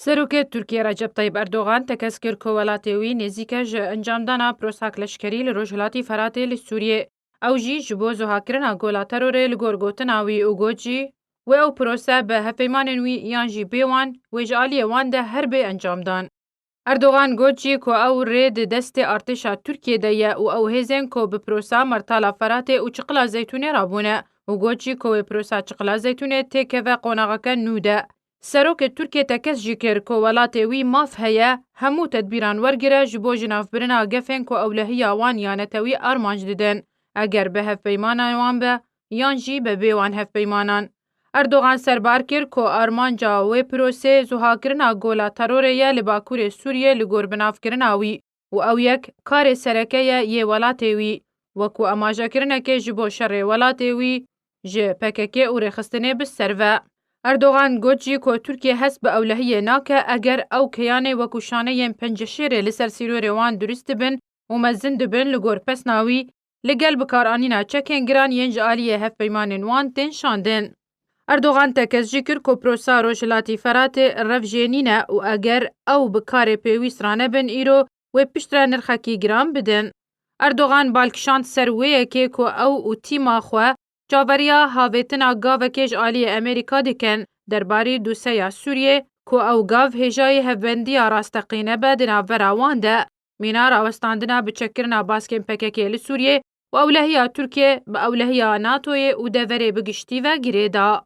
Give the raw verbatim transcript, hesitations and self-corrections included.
Serokê Tirkiyê Recep Tayyip Erdogan tekez kir ku welatê wî nêzîk e ji encamdana pirosek leşkerî li Rojhilatî Feratê li Sûriyê. Ew jî ji bo zuhakirina gola terorê li gor gotina wî û got jî, wê ew pirose bi hevpeymanên wî yan jî bê wan, wê ji aliyê wan de her bê encamdan. Erdogan got jî ku ew rê di destê artêşa Tirkiyê de ye û ew hêzên ku bi pirosa Mertala Feratê û Çiqila Zeytûnê rabûne û got jî ku wê pirosa Çiqila Zeytûnê têkeve qonaxeke nû de. Serokê Tirkiyê tekez jî kir ku welatê wî maf heye hemû tedbîran wergire ji bo jinavbirina gefên ku ewlehiya wan ya netewî armanc didin, eger bi hevpeymana wan be yan jî be bê wan hevpeymanan. Erdogan serbar kir ku armanca wê pirosê zuhakirina gola terorê ye li Bakurê Sûriyê li gor binavkirina wî û ew yek karê sereke ye yê welatê wî, wekû amajekirinekê ji bo şerê welatê wî ji P K K û rêxistinê bi ser ve. Erdogan got jî ku Tirkiye hest bi ewlehiyê nake eger ew keyanê wekû şaneyên Penceşêrê li ser sînorê wan durist dibin û mezin dibin li gor pesna wî, li gel bikaranîna çekên giran yên ji aliyê hevpeymanên wan tên şandin. Erdogan tekez jî kir ku pirosa Rojhilatî Feratê rev jê nîne û eger ew bi karê pêwîst ranebin îro wê piştre nirxekî giran bidin. Erdogan bal kişand ser wê yekê ku ew û tîma xwe çaveriya havêtina gavekê ji aliyê Amerîka dikin derbarî doseya Sûriyê ku ew gav hêjayî hevbendiya rasteqîne be di navbera wan de, mîna rawestandina biçekkirina baskên P K K li Sûriyê û ewlehiya Tirkiyê bi ewlehiya NATOyê û deverê bi giştî ve girê da.